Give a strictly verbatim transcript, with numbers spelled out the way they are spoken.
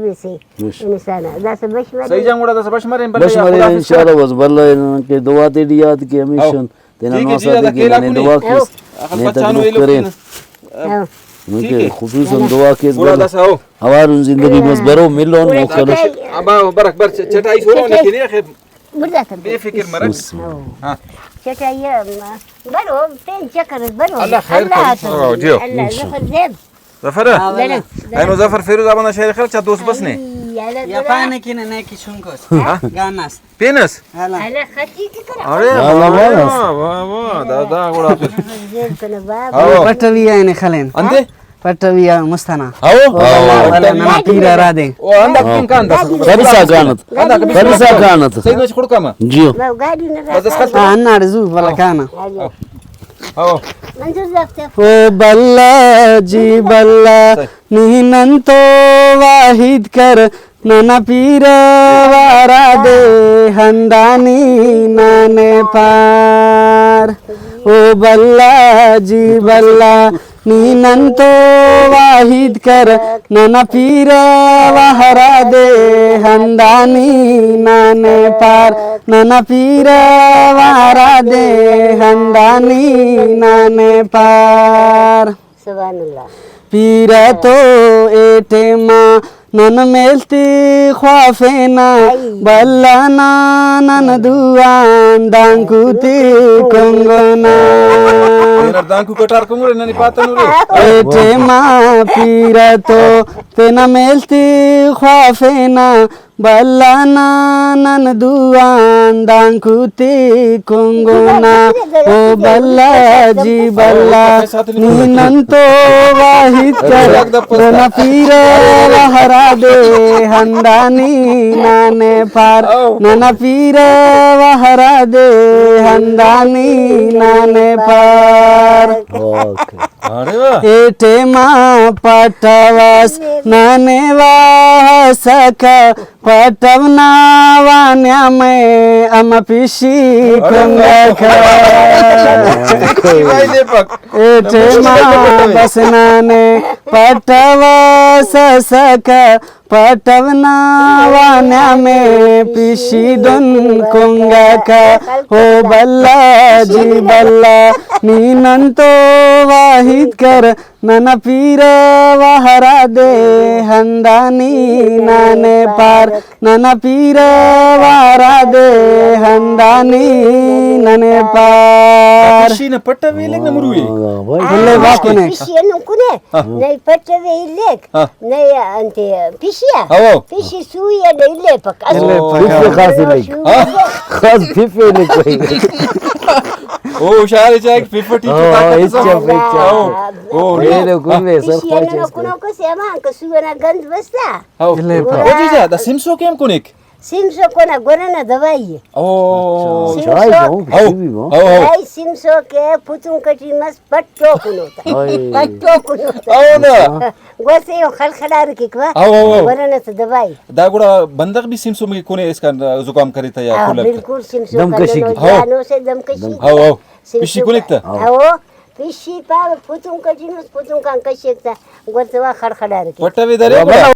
بیسے انسان آ۔ داسہ بش مرے۔ صحیح جان گڑا داسہ بش مرے، بلے بش یا مرے خدا حافظ انشاءاللہ۔ بس بلہ نن کہ دعا تے ڈی یاد کے ہمیشہ۔ ہاں۔ تینا ٹھیک ہے نواسہ جی، تے کہ ننے دعا کیس۔ آخر نے بچہ نو تکلیف ایلو کرین۔ ہاں۔ نن ٹھیک کہ ہے۔ خصوصاً دعا کیس گڑا بلہ۔ داسہ ہو۔ اوار ان زندگی بس برو ملون موقع۔ ابا برک بر چٹائی سورو نے کنے آخر۔ بے فکر مرک۔ ہاں۔ چٹائی برو، پین چکر برو۔ اللہ خیر کرے۔ ہاں، جیو۔ اللہ ظفر زیب۔ ظفر؟ ہاں، واللہ۔ اینو ظفر فیروز آباد نا شاعر خیر چا دوست بس نے۔ یا پانے کنے نے کی چنکوس۔ ہاں؟ گاناس۔ پینس؟ ہاں۔ ارے واہ، واہ، واہ، واہ، دادا گڑا پھر۔ ہاں۔ پٹوی آ نے خلین۔ اندے؟ پٹوی آ مستانا۔ ہاں۔ او واللہ، واللہ، ننا پیر ہرا دے۔ او اندک کن کان دس۔ خلسا کانت۔ اندک کن خلسا کانت۔ سید مش خڑکا ما۔ جیو۔ بس دس خلسا۔ ہاں، اناڑے زو، واللہ کانا۔ ہاں۔ او بلہ جی بلہ، نی نن تو واہیت کر، ننا پیرہ وارا دے ہندا نی ننے پار۔ او بلہ جی بلہ، نی نن تو واہیت کر، ننا پیرہ و ہرا دے ہندا نی ننے پار، ننا پیرہ و ہرا دے ہندا نی ننے پار۔ سبحان اللہ۔ پیرہ تو اے ٹائما نن میل تے خوافینا، بھلا نا نن دو آن دانکو تے کنگونا۔ تینا دانکو کٹار کنگرے ننے پاتنورے۔ اے ٹائما پیرہ تو تینا میل تے خوافینا، بھلا نا نن دو آن دانکو تے کنگونا۔ او بھلا جی بھلا، نی نن تو واہیت کر، ننا پیرہ و ہرا دے ہندا نی ننے پار، ننا پیرہ و ہرا دے ہندا نی ننے پار۔ اوکے۔ اڑے واہ۔ اے ٹائما پٹوس ننے واہسکہ، پٹو نا وانیا مئے امہ پشی کنگکہ۔ اے ٹائما بس ننے پٹوس اسکہ، پٹو نا وانیا مئے پشی دن کنگکہ۔ او بھلا جی بھلا، نی نن تو واہیت کر، ننا پیرہ و ہرا دے ہندا نی ننے پار، ننا پیرہ و ہرا دے ہندا نی ننے پار۔ پشی نا پٹوے الیک نہ مروے؟ ہاں، بھائی۔ بھلے واہ کنے۔ پشی ہندن کنے، ہاں۔ نئے پٹوے الیک، ہاں۔ نئے انتے پشی آ؟ ہاں۔ پشی سوئی آ نئے الیپک۔ الیپک۔ پفے خاص الیک۔ ہاں۔ خاص پفے الیک بھائی۔ او ہوشار چاہے پف ٹی ہاں، چکا ہاں، کتو۔ ہچ اف، ہچ اف۔ ہاں۔ او، اے لو کن وے سر پشی خواہش ہندن اس کے۔ کنو کسے ہما انکا سوئی نا گند بستا۔ ہاں۔ الیپک۔ او جی جا، دا سمسو کے ہم کنیک؟ سمسو کنا گورا نا دوائی ءِ۔ او۔ اچھا، سمسو۔ چائے جاؤں، ہاؤ، کسی بھی ہاؤ۔ ہاؤ، ہاؤ۔ اے سمسو کے پتون کٹی مس پٹو کنو تا۔ ہائے۔ پٹو کنو تا۔ ہاؤ نا۔ گوسے او خلخلار کیک وا۔ ہاؤ، ہاؤ، ہاؤ۔ گورا نا تو دوائی۔ دا گڑا بندغ بھی سمسو میں کونے اس کا زکام کرے تا یا ہاں، کولر تا؟ بالکل سمسو دم کشی کنو کی۔ ہاؤ۔ جانو سے دم کشی۔ How, how. سمسو پشی کنک تا؟ ہاؤ۔ پشی پاوہ پتون کٹی مس، پتون کان کشیک تا، گڑا تو وا خڑخڑار کے۔ پٹوے درے گڑا؟